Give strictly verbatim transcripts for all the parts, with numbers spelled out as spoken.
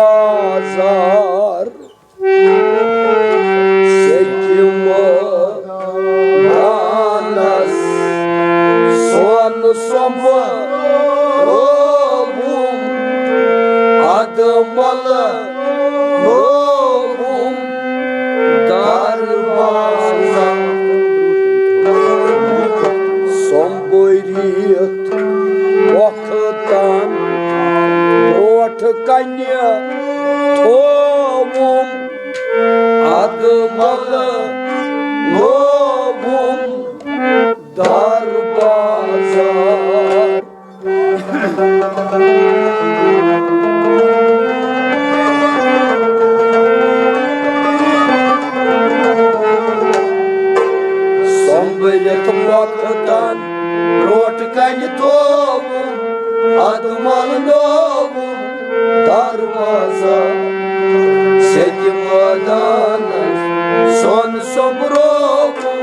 دروازار۔ سیٚکہِ مٲدانس سۄن سۄمبرووُم، ادٕ ملنووُم دروازٕ۔ سۄمبرِتھ پۄختن برٛونٛٹھ کنہِ تھووُم، ادٕ ملنووُم دروازار۔ سۄمبرِتھ پۄختن برٛونٛٹھ کنہِ تھووُم، ادٕ ملنووُم دروازہ۔ سیٚکہِ مٲدانس سۄن سۄمبرووُم۔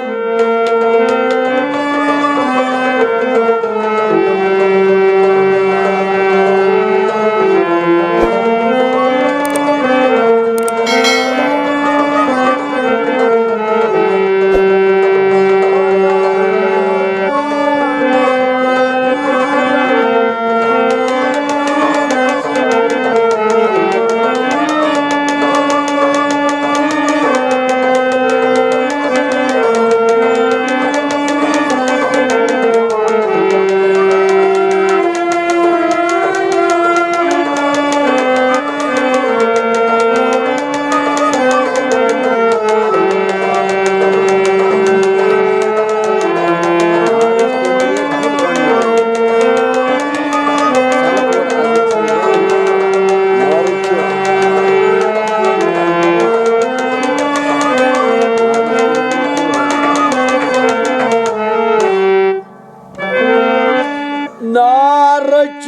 نارٕچ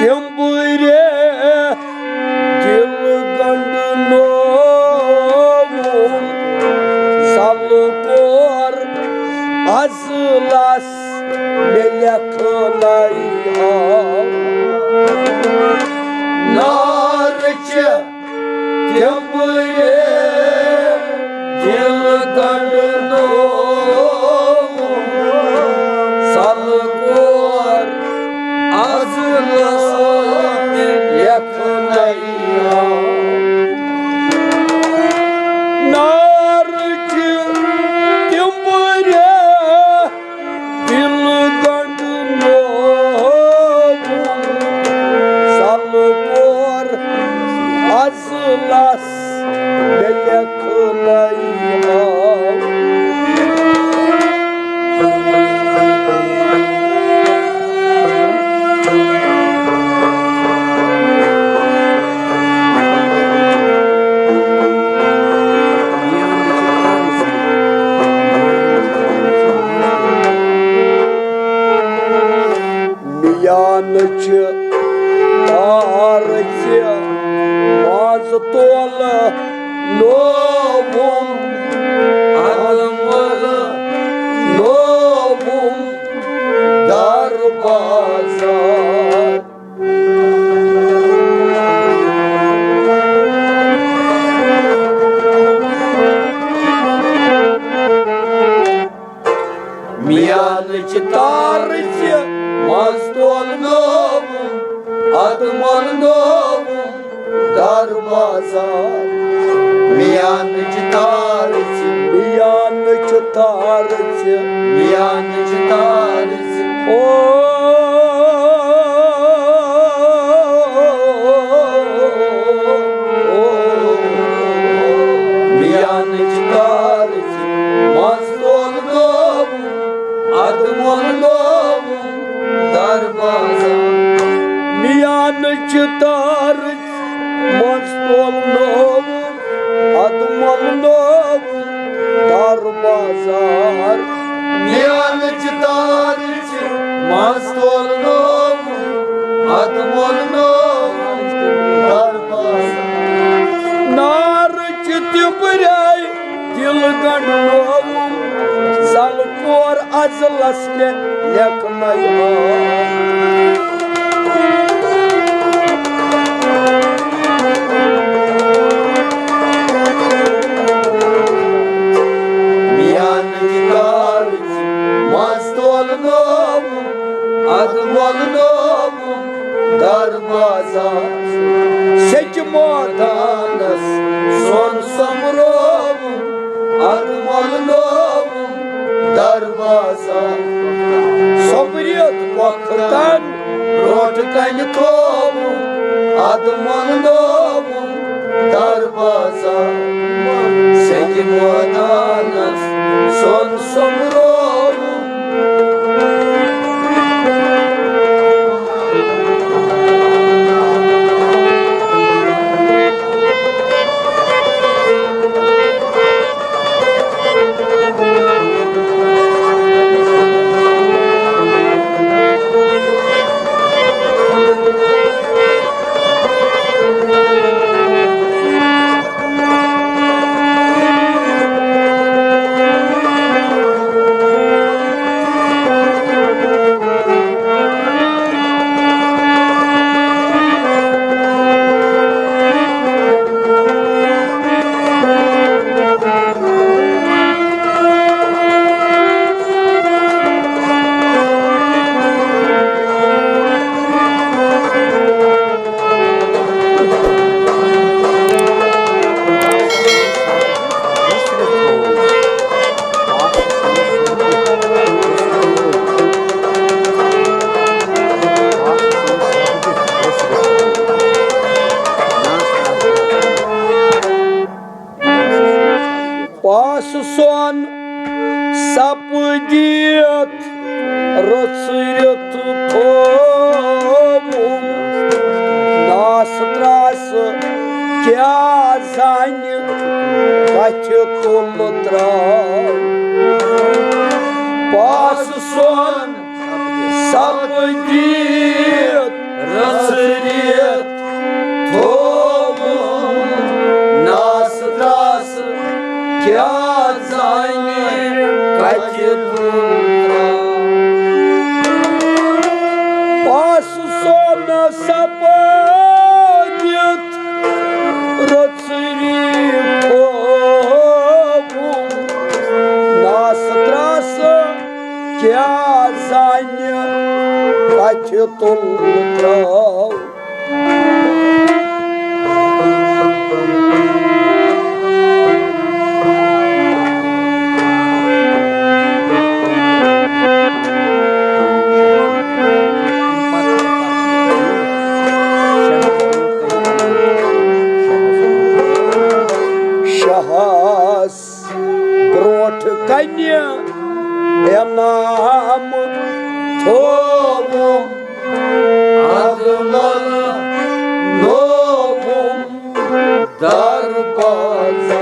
تِمبٕرِ دِل گنٛڈنووُم، سلہٕ کور ازلس مےٚ لیکھنَے آو۔ نارٕچ تِمبٕرِ دِل گنٛڈنووُم، سلہٕ کور ازلس لیکھنَے آو۔ نارٕچ تِمبٕرِ دِل گنٛڈنووُم، سلہٕ کور ازلس مےٚ لیکھنَے آو۔ میانٕچ تارٕژ منٛز تولہٕ نووُم، ادٕ ملنووُم دروازار۔ میانٕچ تارٕژ منٛز تولنووُم، ادٕ ملنووُم دروازار۔ میانٕچ تارٕژ، میانٕچ تارٕژ، میانٕچ تارٕژ۔ او، میانٕچ تارٕژ منٛز تولنووُم، ادٕ ملنووُم دروازہ۔ میانٕچ تارٕژ منٛز تولنووُم، ادٕ ملنووُم دروازار۔ میانٕچ تارٕژ منٛز تولنووُم، ادٕ ملنووُم مےٚ لیکھنَے آو۔ میانہِ کارٕژ منٛز تولنووُم، اَدٕ مۄلنووُم دروازٕ۔ سیٚکہِ مٲدانس سۄن سۄمبرووُم، اَدٕ مۄلنووُم دروازٕ۔ سۄمبرِتھ پۄختن برونٛٹھ کنہِ تھووُم، اَدٕ مۄلنووُم دروازٕ۔ سیٚکہِ مٲدانس سۄن سۄمبرووُم۔ پاسہٕ سۄن سپدِتھ رٔژھرِتھ تھووُم۔ ناسہٕ ترٛاسہٕ کیٛاہ زانہِ کتھِ تُلہٕ ترٛاو۔ پاسہٕ سۄن سپدِتھ رٔژھرِتھ تھووُم۔ ناسہٕ ترٛاسہٕ کیٛاہ زانہِ کتھِ تُلہٕ ترٛاو۔ پاسہٕ سۄن سپدِتھ رٔژھرِتھ تھووُم۔ ناسہٕ ترٛاسہٕ کیٛاہ زانہِ کتھِ تُلہٕ ترٛاو۔ شاہس برونٛٹھ کنہِ انعام تھووُم، اَدٕ مۄلنووُم دروازٕ۔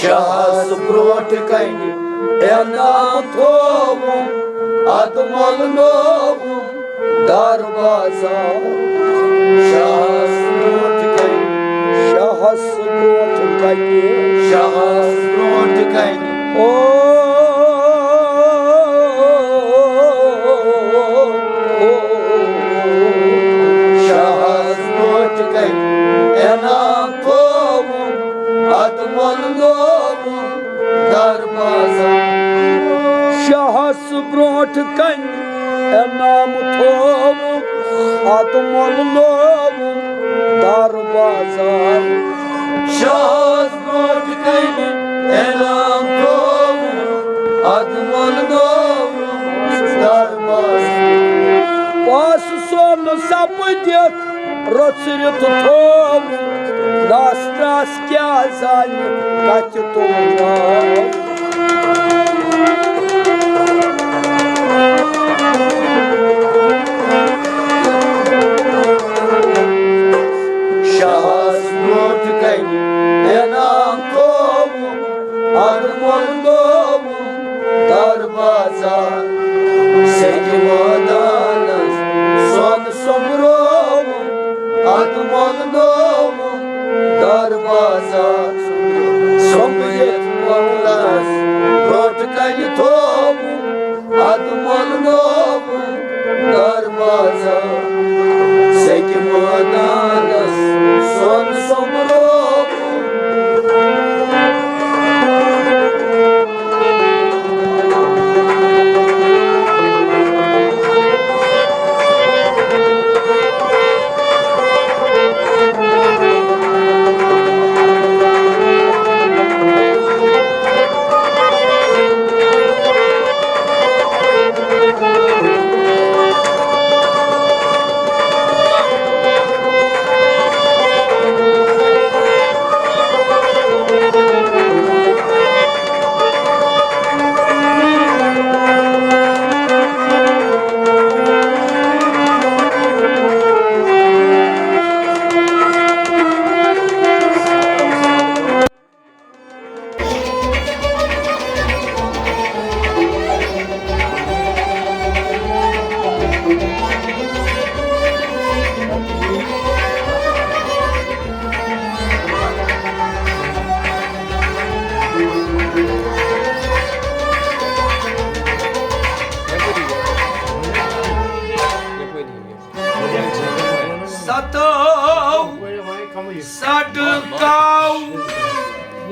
شاہس برونٛٹھ کنہِ انعام تھووُم، اَدٕ مۄلنووُم دروازٕ۔ شاہس برونٛٹھ کنہِ، شاہس برونٛٹھ کنہِ، شاہس برونٛٹھ کنہِ۔ او، او، شاہس برونٛٹھ کنہِ انعام تھووُم، اَدٕ مۄلنووُم دروازٕ۔ شاہس برونٛٹھ کنہِ انعام تھووُم، اَدٕ مۄلنووُم دروازٕ۔ شاہس برونٛٹھ کنہِ انعام تھووُم، اَدٕ مۄلنووُم دروازٕ۔ پاسہٕ سۄن سپدِتھ رٔژھرِتھ تھووُم، ناسہٕ ترٛاسہٕ کیٛاہ زانہِ کتھِ تُلہٕ ترٛاو۔ شاہس برونٛٹھ کنہِ انعام تھووُم، اَدٕ مۄلنووُم دروازٕ۔ سیٚکہِ مٲدانس سۄن سۄمبروو۔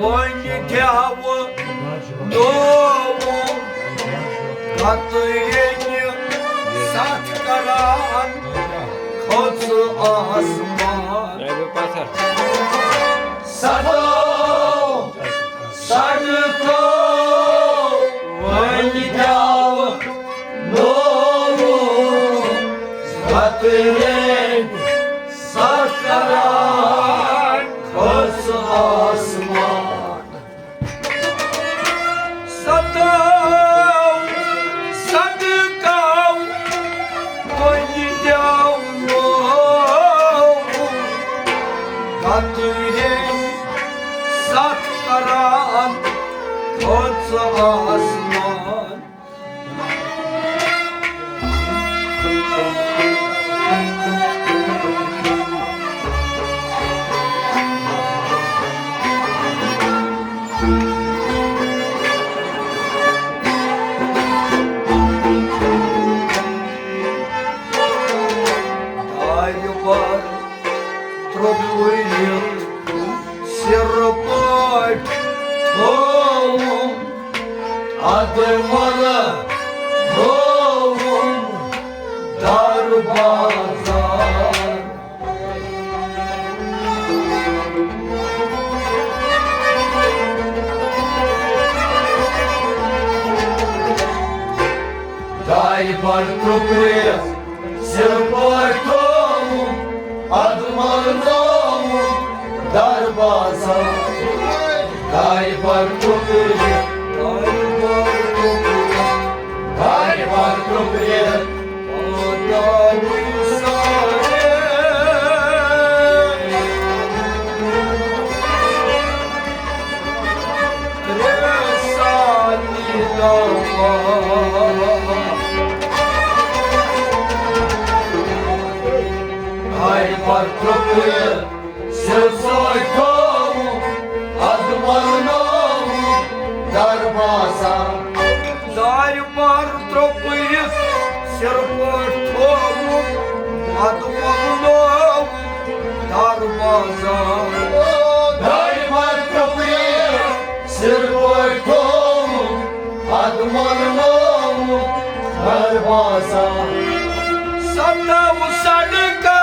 وۄنۍ گٮ۪و نوٚو کترینہِ ستھ کران کھوٚژ آسمان۔ نٲوِو پتھر۔ ستو سڑکو وۄنۍ گٮ۪و نوٚو کترینہِ ستھ کران کھوٚژ آسمان۔ ستو سڑکو وۄنۍ گٮ۪و نوٚو کترینہِ ستھ کران کھوٚژ آسمان۔ دارِ بر ترٛوپُلہِ سِرٕ پٲٹھۍ تھووُم ادٕ مۄلہٕ تھووُم دروازار۔ دارِ بر ترٛوپُلہِ سِرٕ پٲٹھۍ تھووُم ادٕ مۄلہٕ تھووُم دروازار۔ دارِ بر ترٛوپُلہِ، دارِ بر ترٛوپُلہِ، دارِ بر ترٛوپُلہِ۔ دارِ بر ترٛوپُلہِ سِرٕ پٲٹھۍ تھووُم ادٕ مۄلہٕ تھووُم دروازار۔ دارِ بر ترٛوپُلہِ سِرٕ پٲٹھۍ تھووُم ادٕ مۄلہٕ تھووُم دروازار۔ دارِ بر ترٛوپُلہِ سِرٕ پٲٹھۍ تھووُم ادٕ مۄلہٕ تھووُم دروازار۔ ستو سڑکو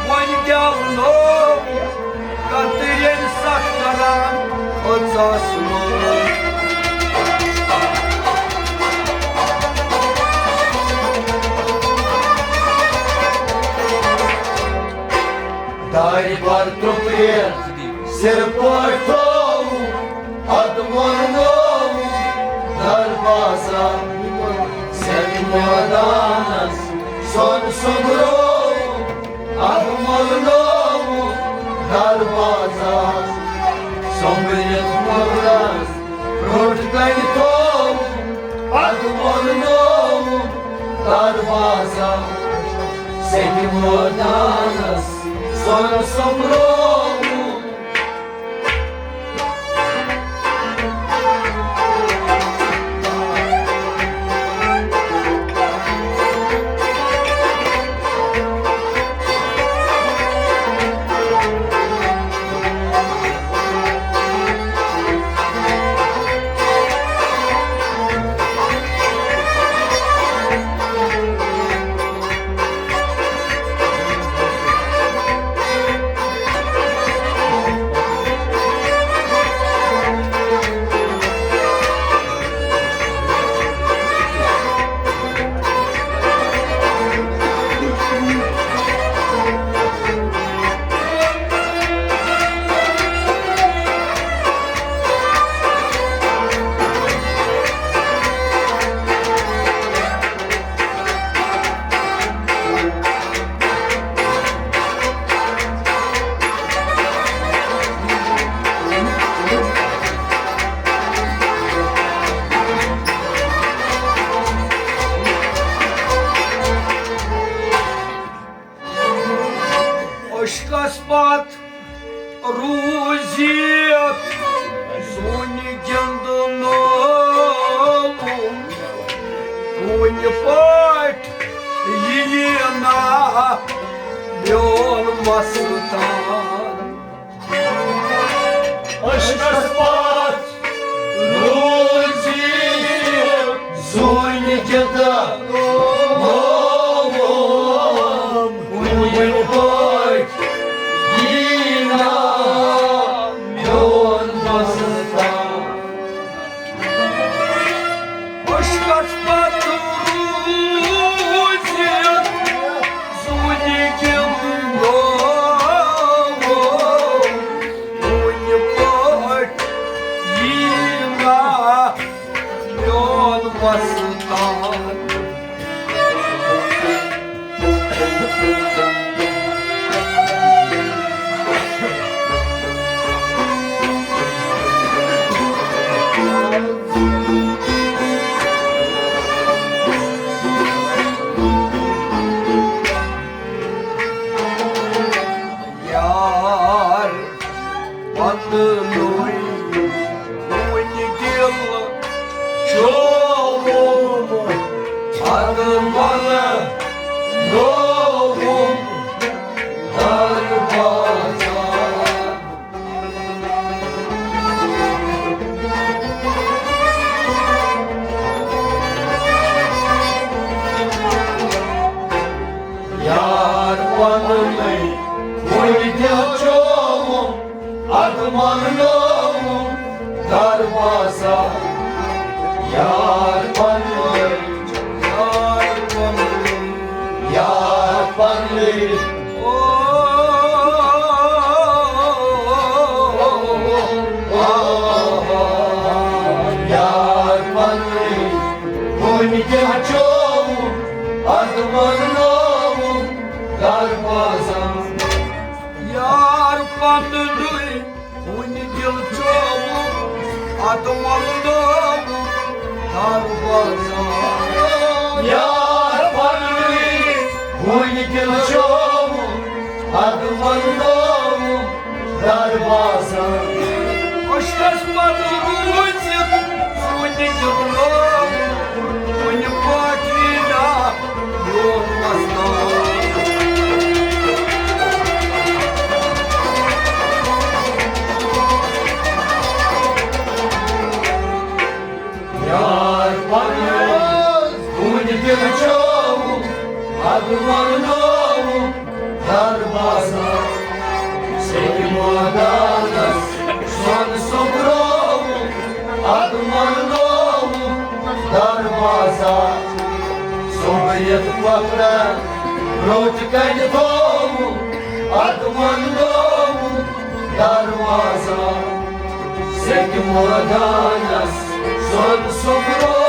وۄنۍ گٮ۪و نوٚو کترینہِ ستھ کران کھوٚژ آسمان۔ دارِ بر ترٛوپُلہِ سِرٕ پٲٹھۍ تھووُم ادٕ مۄلہٕ تھووُم دروازار۔ سیٚمہِ مٲدانس سۄن سوٚمبرووُم ادٕ مۄلہٕ تھووُم دروازار۔ سوٚمبرِتھ مۄلس برٛونٛٹھ کنہِ تھووُم ادٕ مۄلہٕ تھووُم دروازار۔ سیٚمہِ مٲدانس سۄن سوٚمبرووُم۔ یار پننُے وُنہِ دِل چووُم، اَدٕ منووُم دروازٕ۔ یار پننُے وُنہِ دِل چووُم، اَدٕ منووُم دروازٕ۔ یار پننُے، یار پننُے، یار پننُے۔ یار پننُے وُنہِ دِل چووُم، اَدٕ منووُم دروازٕ۔ یار پننُے وُنہِ دِل چووُم، اَدٕ منووُم دروازٕ۔ یار پننُے وُنہِ دِل چووُم، اَدٕ منووُم دروازٕ۔ أچھس پتہٕ روٗزِتھ وُنہِ دِل لوگ، وُنہِ پٲٹھۍ یی نا میون وۄستاد۔ یار پننُے وُنہِ دِل چووُم، اَدٕ منووُم دروازٕ۔ سیٚکہِ مٲدانس سۄن سوٚمبرووُم، اَدٕ منووُم دروازٕ۔ سوٚمبرِتھ کۄکرن روٚٹ کنہِ تھووُم، اَدٕ منووُم دروازٕ۔ سیٚکہِ مٲدانس سۄن سوٚمبرووُم۔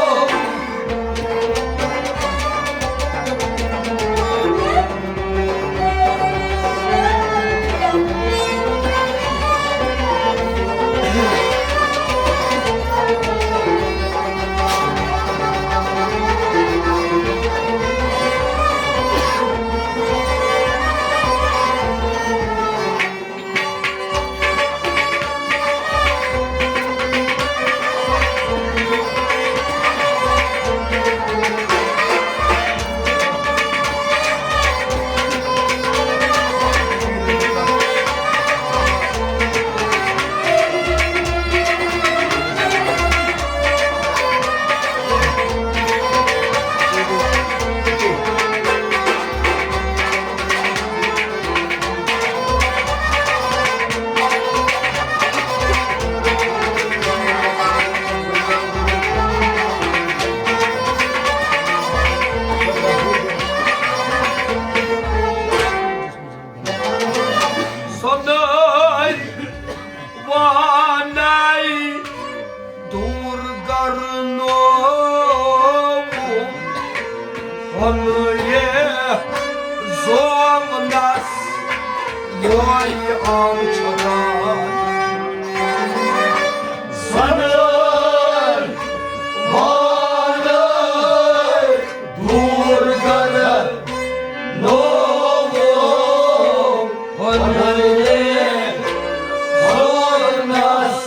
سۄنٕے وانَے دوٗر گرنووُم، پنٕے زومنس وۄنۍ آمژٕ۔ سۄنٕے وانَے دوٗر گرنووُم، پنٕے زومنس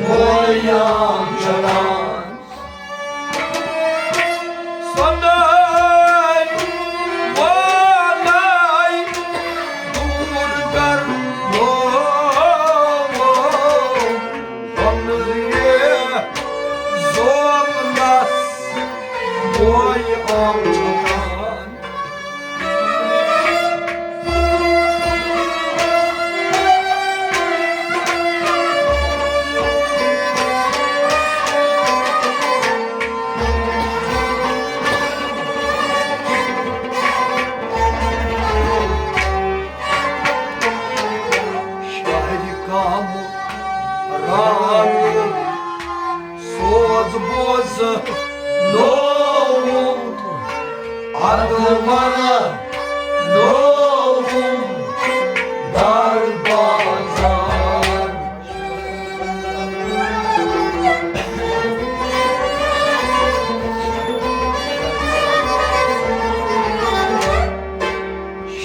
وۄنۍ آمژٕ۔ سۄنٕے وانَے دوٗر گرنووُم، پنٕے زومنس وۄنۍ آمژٕ۔ شاعرِ کامہٕ رانہٕ سوز بوزٕ ادمن نووُم دروازٕ۔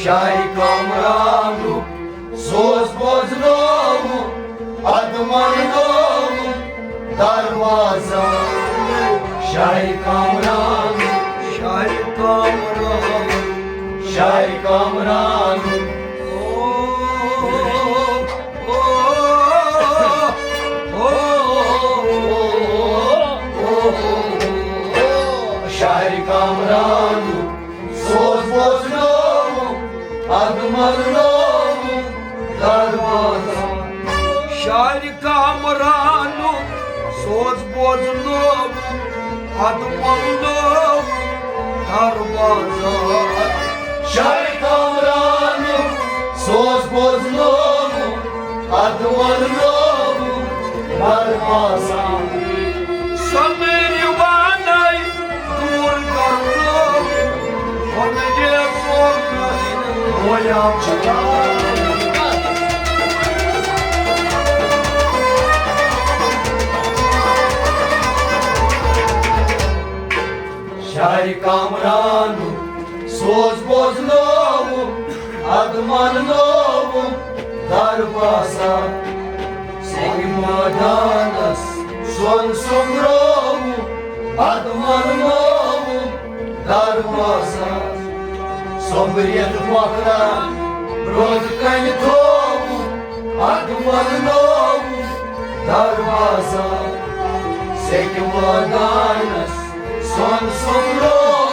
شاہِ کامرانُک سوز بوزنووُم، ادمن نووُم دروازٕ۔ شاہِ کامرانُک، شاہِ کامرانُک، شاہِ کامرانُک۔ شاہِ کامرانُک سوز بوزنووُم، ادمن نووُم دروازٕ۔ شاہِ کامرانُک سوز بوزنووُم، ادمن نووُم دروازٕ۔ شاہِ کامرانُک سوز بوزنووُم، ادمن نووُم دروازٕ۔ سۄنہٕ رِوانَے دوٗر کرنووُم، وۄنۍ یہِ سوز رویاو چھُ۔ شاہِ کامرانُک سوز بوزنووُم، ادمن نووُم دروازٕ۔ سیٚکہِ مٲدانس سۄن سوٚمبرووُم، ادمن نووُم دروازٕ۔ سوٚمبرِتھ مۄکلان روزٕ کنہِ تھووُم، ادمن نووُم دروازٕ۔ سیٚکہِ مٲدانس سۄن سوٚمبرووُم۔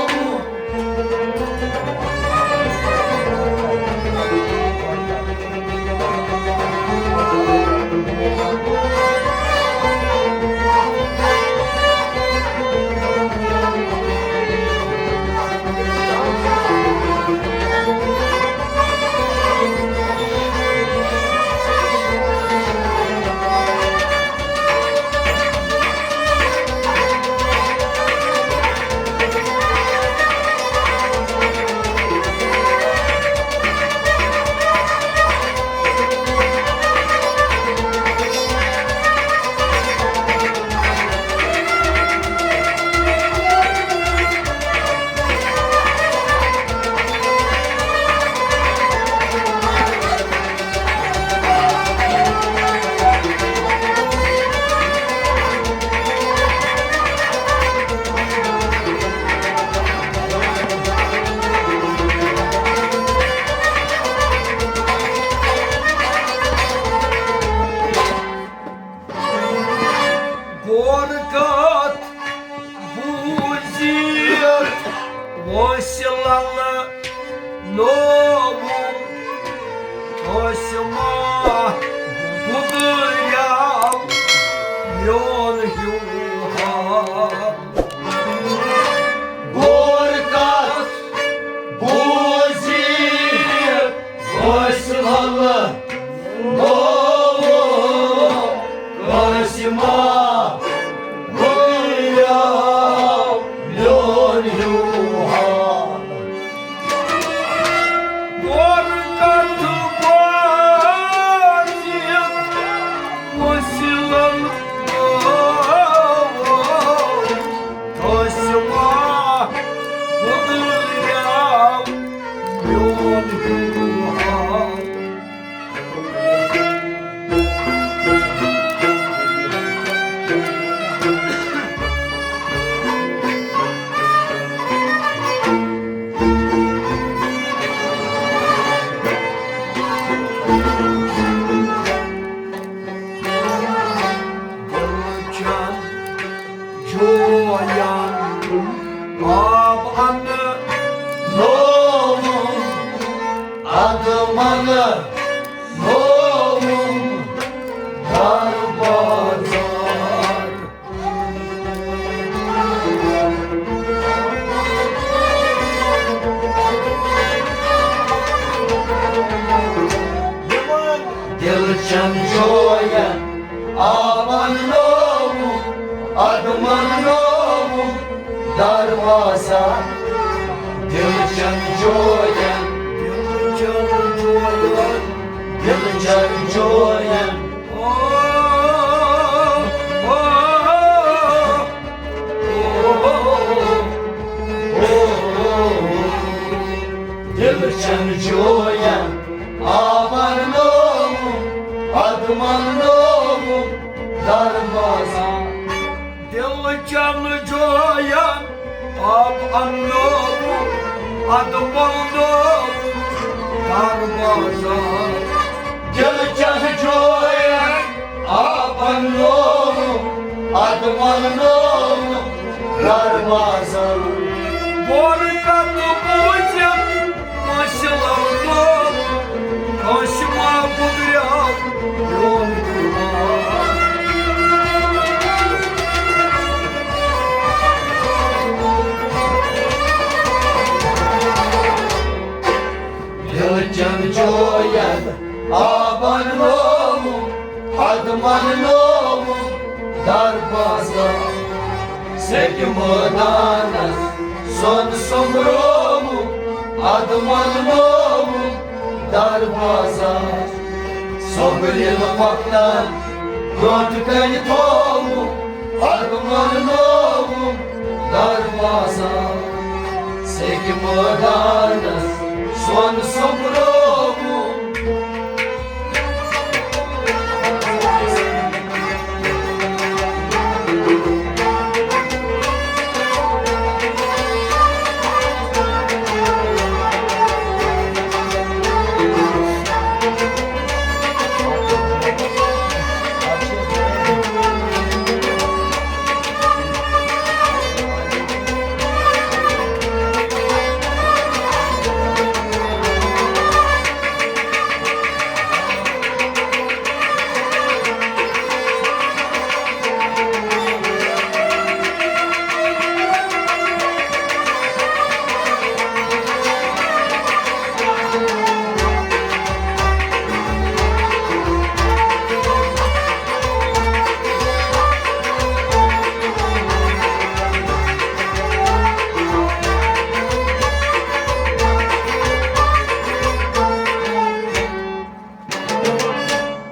غور کتھ بوٗزِتھ وٲنٛسہِ للہٕ نووُم، ٲسہٕ ما گُدٕریاو میون ہیوٗ حال۔ غور کتھ بوٗزِتھ وٲنٛسہِ للہٕ نووُم، ٲسہٕ ما گُدٕریاو میون ہیوٗ حال۔ غور کتھ بوٗزِتھ وٲنٛسہِ للہٕ نووُم، ٲسہٕ ما گُدٕریاو میون ہیوٗ حال۔ دِل چَن جویَن آب اَنہٕ نووُم، اَدٕ مَنہٕ نووُم دَر بازار۔ دِل چَن جویَن آب اَنہٕ نووُم، اَدٕ مَنہٕ نووُم دَر بازار۔ دِل چن جوین، دِل چن جوین، دِل چن جوین۔ او، او، او، او، او۔ دِل چن جوین آبن نوم، ادمن نوم دروازہ۔ دِل چن جوین آب اننووُم، ادٕ مۄلنووُم دروازہ۔ دِل چن جوین آب اننووُم، ادٕ مۄلنووُم دروازہ۔ برکت بوٗزِتھ کٲنٛسہِ لبنووُم، کٲنٛسہِ ما گُزریو میون قربان۔ دِل چن جوین آبن نووُم، ادمن نووُم دروازہ۔ سیٚکہِ مٲدانس سۄن سوٚمبرووُم، ادمن نووُم دروازہ۔ سۄمبرِل وقتن برونٛٹھ کنہِ تھووُم، ادمن نووُم دروازہ۔ سیٚکہِ مٲدانس سۄن سوٚمبرووُم۔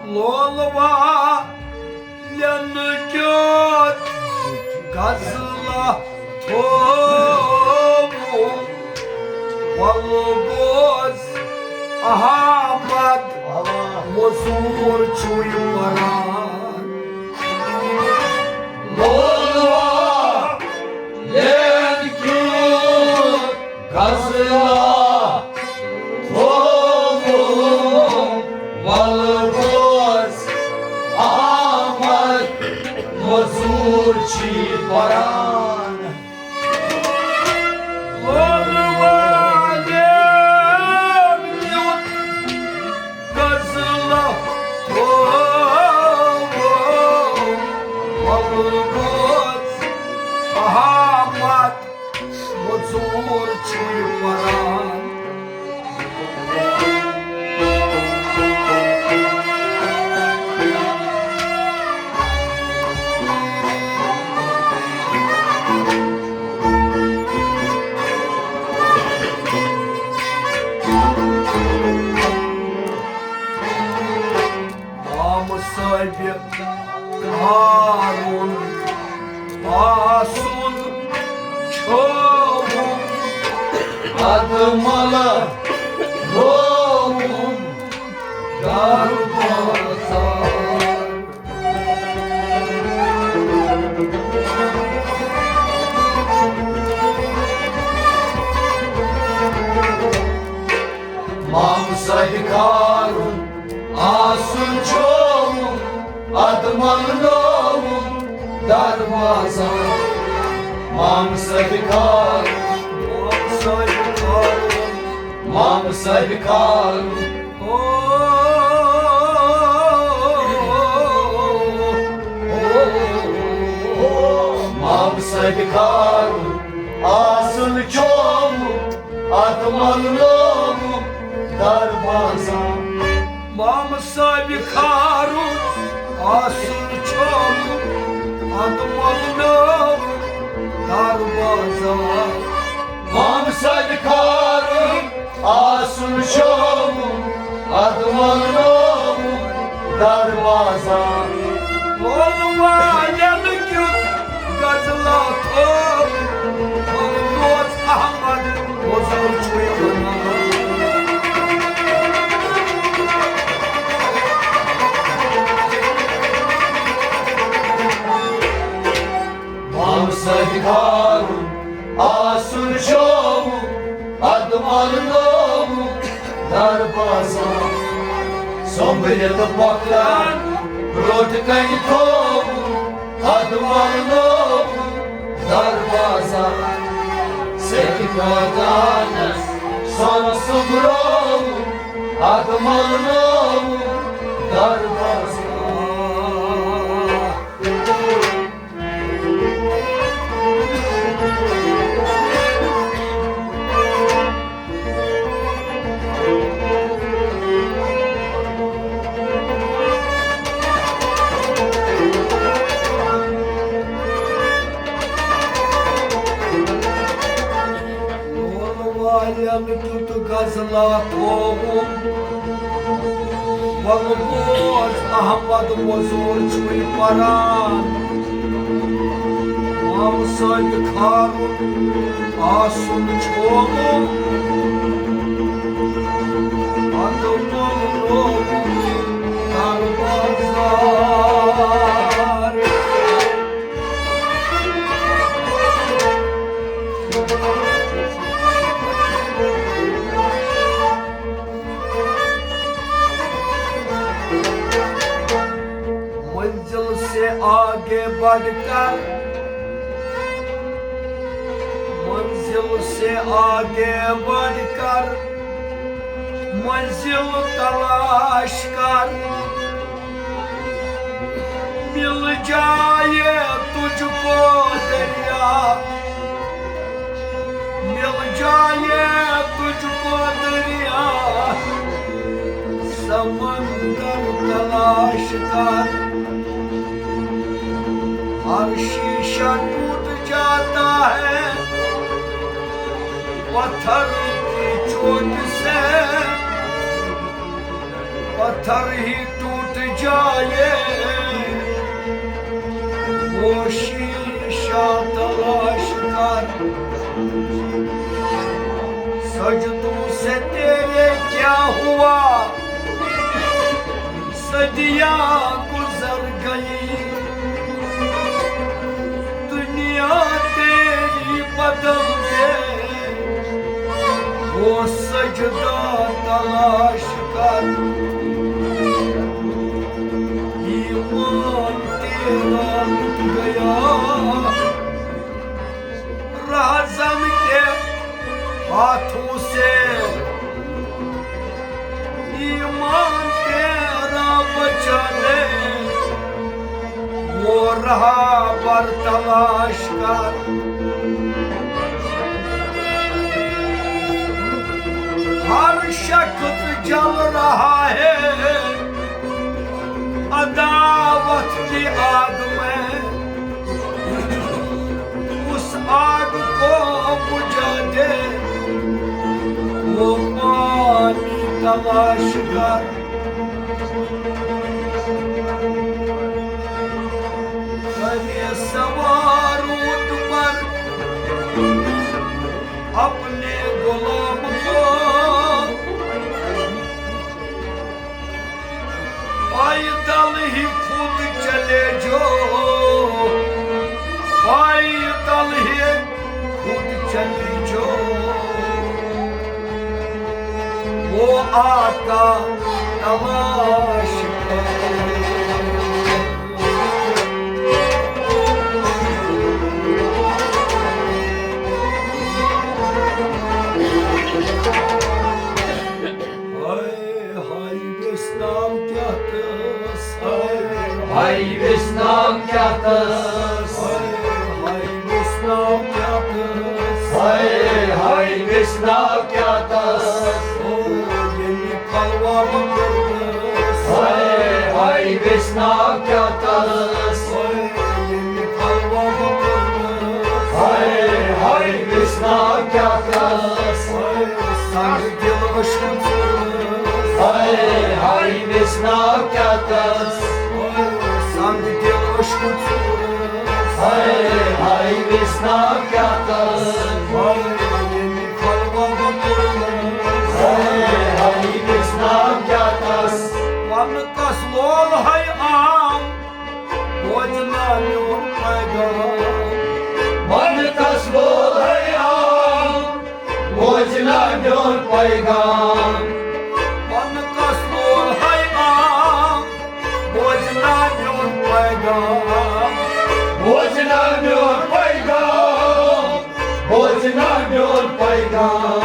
لولوا لینہٕ کیُتھ غزلہ تھووُم۔ وَلہٕ بوز احمد مزوٗر چھُے پران۔ لولوا لینہٕ کیُتھ غزلہ تھووُم، وَلہٕ بوز احمد مزوٗر چھُے پران۔ لولوا لینہٕ کیُتھ غزلہ تھووُم، وَلہٕ بوز احمد مزوٗر چھُے پران۔ مام صٲبہِ کارُن آسُن چھووُم، ادٕ مۄلنووُم دروازہ۔ مام صٲبہِ کارُن آسُن چھووُم، ادٕ مۄلنووُم دروازہ۔ مام صٲبہِ کارُن، مام صٲبہِ کارُن، مام صٲبہِ کارُن۔ او، او، او، مام صٲبہِ کارُن آسُن چھووُم، ادٕ مۄلنووُم دروازہ۔ مام صٲبہِ کارُن آسُن چھووُم، ادٕ مۄلنووُم دروازہ۔ مام صٲبہِ کارُن شامُک، اَتھ مۄغلومُت دروازہ۔ مول والٮ۪ن کیُتھ غزلہ تھوٚو، مول دوست احمد وۄزُل چھُے وَنان۔ مامہٕ سٕنٛدِ خارُن آسُن شومُت، اَدٕ مۄغلومُت دروازہ۔ سۄمبرِتھ پۄختن برٛونٛٹھ کنہِ تھووُن، اَدٕ مۄغلومُت دروازہ۔ سیٚکہِ مٲدانس سۄن سُمبرووُن، اَدٕ مۄغلومُت دروازہ۔ والٮ۪ن کیُتھ غزلہ تھووُن، وَلہٕ بوز احمد وۄزُل چھُے پران۔ مامہٕ سٕنٛدِ خارُن آسُن چھومُت، اَدٕ مۄغلومُت دروازہ۔ منزل سے آگے بڑھ کر، منزل سے آگے بڑھ کر، منزل تلاش کر۔ مل جائے تجھ کو دریا، مل جائے تجھ کو دریا، سمندر تلاش کر۔ ہر شیشہ ٹوٹ جاتا ہے پتھر کی چوٹ سے، پتھر ہی ٹوٹ جائے، وہ شیشہ تلاش کر۔ سجدوں سے تیرے کیا ہوا، صدیاں گزر گئی، دنیا تیری بدل گئی۔ وہ سجدہ تلاش کر، ایمان تیرا لٹ گیا۔ رہزن کے ہاتھوں سے ایمان تیرا بچا لے، وہ رہبر تلاش کر۔ ہر شخص جل رہا ہے عداوت کی آگ میں، اس آگ کو بجھا دے، وہ پانی تلاش کر۔ کرے سوار اونٹ پر اپنے غلام کو، پیدل ہی خود چلے جو، پیدل ہی خود چلے جو، وہ آقا تلاش کر۔ ہاے ہاے ویژنام کیٛاہ تٔژھ، ہاے ہاے ویژنام کیٛاہ تٔژھ، ہاے ہاے ویژنام کیٛاہ تٔژھ، ہاے ہاے ویژنام کیٛاہ تٔژھ۔ او ییٚمہِ پلوا بہٕ کوٚرمس۔ ہاے ہاے ویژنام کیٛاہ تٔژھ۔ ہاے ییٚمہِ پلوا بہٕ کوٚرمس۔ ہاے ہاے ویژنام کیٛاہ تٔژھ۔ ہاے سنگ دل عشقہٕ ہاے، ہاے، ویژناو کیٛاہ تس۔ ہاے، ہاے، ییٚمہِ پھلوا بہٕ کوٚرمُت۔ ہاے، ہاے، ویژناو کیٛاہ تس۔ ونہٕ کس لول ہے عام، بوزِ نا میون پیغام۔ ونہٕ کس لول ہے عام، بوزِ نا میون پیغام۔ ونہٕ کس لول ہے عام، بوزِ نا میون پیغام۔ بوزِ نا میون پیغام۔ بوزِ نا میون پیغام۔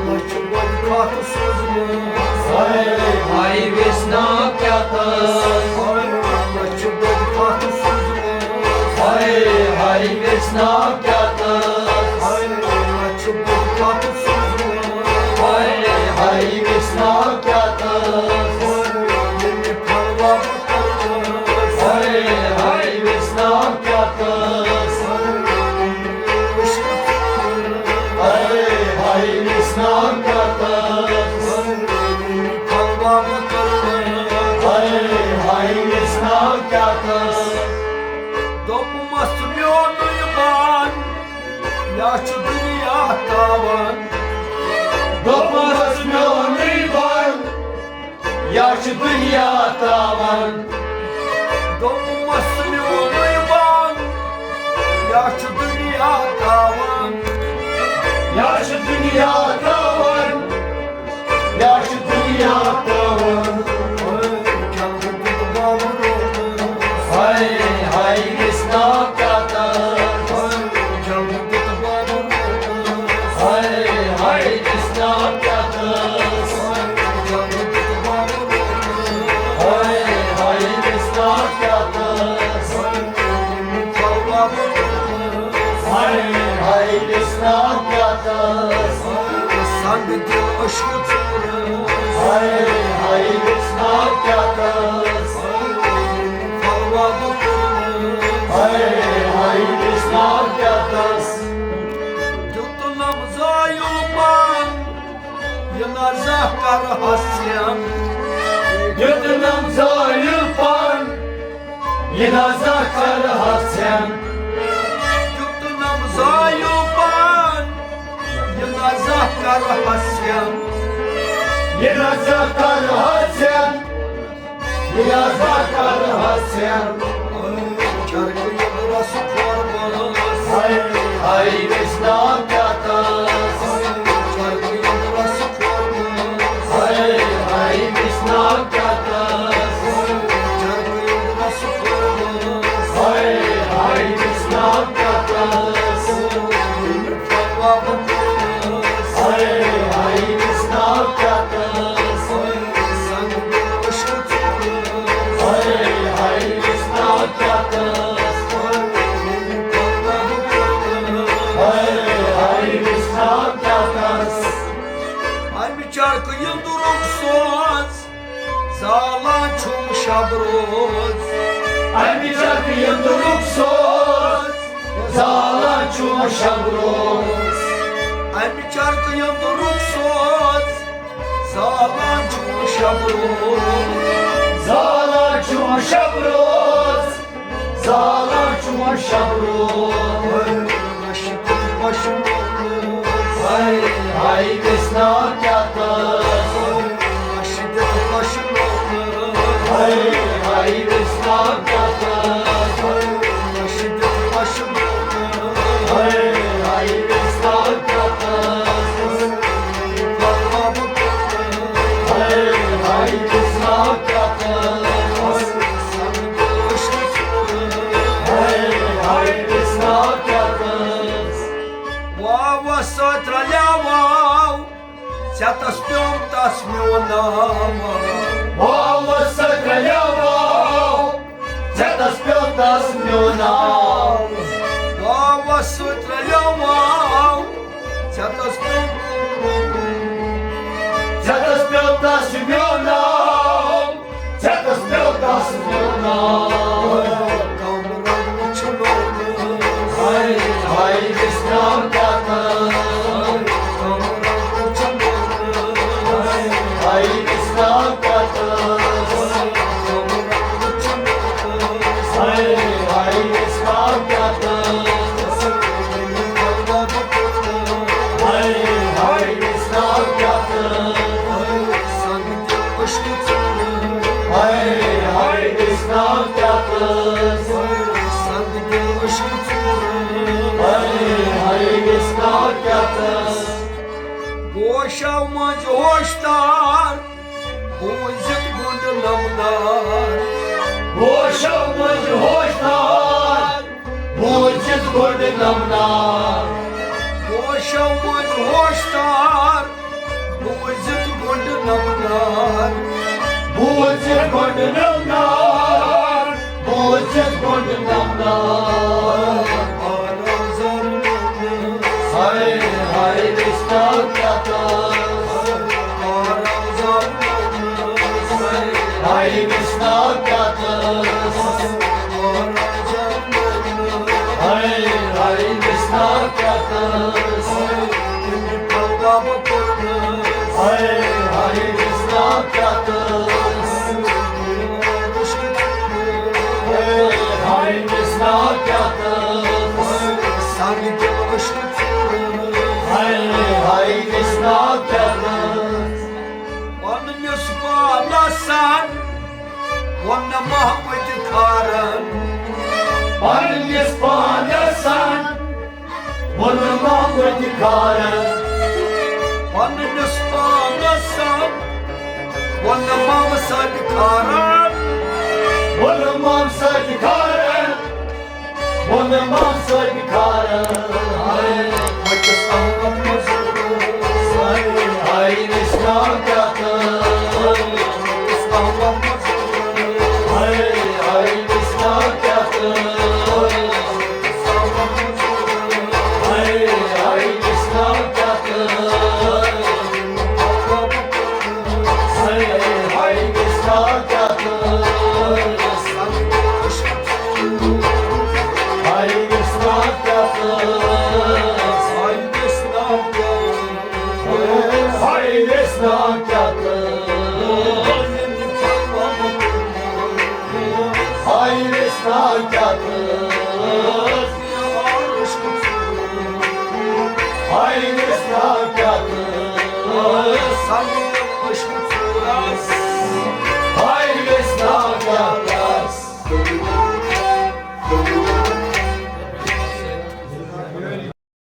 مےٚ چھُ بٔلۍ خط سوٗزمُت۔ ہاے، ہاے، ویژناو کیٛاہ تس۔ ہاے، مےٚ چھُ بٔلۍ خط سوٗزمُت۔ ہاے، ہاے، ویژناو کیٛاہ تس۔ ہاے، مےٚ چھُ بٔلۍ خط سوٗزمُت۔ ہاے، ہاے، ویژناو کیٛاہ تس۔ ہاے، ییٚمہِ پھلوا بہٕ کوٚرمُت۔ ہاے، ہاے، ویژناو کیٛاہ تس۔ ہاے، ہاے، ویژناو کیٛاہ تس۔ ہاے، ہاے، ویژناو کیٛاہ تس۔ دوٚپمَس میونُے بان، یا چھُ دُنیا تاوان۔ دوٚپمَس میونُے بان، یا چھُ دُنیا تاوان۔ دوٚپمَس میونُے بان، یا چھُ دُنیا تاوان۔ یا چھُ دُنیا تاوان۔ یا چھُ دُنیا تاوان۔ ہاے، ہاے، ویژناو کیٛاہ تس۔ ہاے، ہاے، ویژناو کیٛاہ تس۔ ہاے، ہاے، ویژناو کیٛاہ تس۔ ہاے، ہاے، ویژناو کیٛاہ تس۔ سنگ دل عشق ژوٗرس۔ ہاے، ہاے، ویژناو کیٛاہ تس۔ پھلوا بہٕ کوٚرمُت۔ ہاے، ہاے، ویژناو کیٛاہ تس۔ دیُتنم زٲیُل پان، یہِ نہ زانٛہہ کرہس ژےٚ۔ دیُتنم زٲیُل پان، یہِ نہ زانٛہہ کرہس ژےٚ۔ دیُتنم زٲیُل پان، یہِ نہ زانٛہہ کرہس ژےٚ۔ یہِ نہ زانٛہہ کرہس ژےٚ۔ یہِ نہ زانٛہہ کرہس ژےٚ۔ چرکہٕ یُتھ رس کھورمس۔ ہاے، ہاے، ویژناو کیٛاہ تس۔ چرکہٕ یُتھ رس کھورمس۔ ہاے، ہاے، ویژناو کیٛاہ تس۔ چرکہٕ یُتھ رس کھورمس۔ ہاے، ہاے، ویژناو کیٛاہ تس۔ ہاے، ہاے، ویژناو کیٛاہ تس۔ ہاے، ہاے، ویژناو کیٛاہ تس۔ ہاے، ہاے، ویژناو کیٛاہ تس۔ امہِ چرکہٕ یندرُک سوز زالان چھُم شب روز۔ امہِ چرکہٕ یندرُک سوز زالان چھُم شب روز۔ امہِ چرکہٕ یندرُک سوز زالان چھُم شب روز۔ زالان چھُم شب روز۔ زالان چھُم شب روز۔ رشیدُک پشنومُت۔ ہاے، ہاے، ویژناو کیٛاہ تس۔ رشیدُک پشنومُت۔ ہاے، ہاے، ویژناو کیٛاہ تس۔ رشیدُک پشنومُت۔ ہاے، ہاے، ویژناو کیٛاہ تس۔ ہاے، ہاے، ویژناو کیٛاہ تس۔ ہاے، ہاے، ویژناو کیٛاہ تس۔ واوس سۭتۍ رلیاوو، ژٮ۪تس پیوٚم تس میون ناو۔ واوس سۭتۍ رلیاوو، ژٮ۪تس پیوٚم تس میون ناو۔ واوس سۭتۍ رلیاوو، ژٮ۪تس پیوٚم، ژٮ۪تس پیوٚم تس میون ناو۔ ژٮ۪تس پیوٚو تس میون ناو۔ کم رنگ چھُ لوگمُت۔ ہاے، ہاے، ویژناو کیٛاہ تس۔ کم رنگ چھُ لوگمُت۔ ہاے، ہاے، ویژناو کیٛاہ تس۔ کم رنگ چھُ لوگمُت۔ ہاے، ہاے، گوشو منٛز ہوشدار، بوٗزِتھ گُنٛڈ نمدار۔ گوشو منٛز ہوشدار، بوٗزِتھ گُنٛڈ نمدار۔ گوشو منٛز ہوشدار، بوٗزِتھ گُنٛڈ نمدار۔ بوٗزِتھ گُنٛڈ نمدار، بوٗزِتھ گُنٛڈ نمدار۔ ہاے، ہاے، وِشناو کیٛاہ تہٕ۔ ہاے، وِشناو کیٛاہ تہٕ۔ ہاے، ہاے، وِشناو کیٛاہ تہٕ۔ ہاے، ہاے، وِشناو کیٛاہ تہٕ۔ ہاے، ہاے، وِشناو کیٛاہ تہٕ۔ سانہِ دِلہٕ عشقہٕ ژوٗرٕ۔ ہاے، ہاے، وِشناو کیٛاہ تہٕ۔ پننِس پانس سان ووٚن محمد کھارن۔ پننِس پانس سان ووٚن محمد کھارن۔ پننِس پانس سان ووٚن محمد کھارن۔ ووٚن محمد کھارن۔ ووٚن محمد کھارن۔ ہاے، مٔٹِس احمد مزور۔ ہاے، ہاے، وِشناو کیٛاہ تہٕ۔ ہاے، ہاے، وِشناو کیٛاہ تہٕ۔ ہاے، ہاے، وِشناو کیٛاہ تہٕ۔ ہاے، ہاے، وِشناو کیٛاہ تہٕ۔ ہاے، وِشناو کیٛاہ تہٕ۔ ہاے، وِشناو کیٛاہ تہٕ۔ ہاے، وِشناو کیٛاہ تہٕ۔ ہاے، وِشناو کیٛاہ تہٕ۔ ہاے، وِشناو کیٛاہ تہٕ۔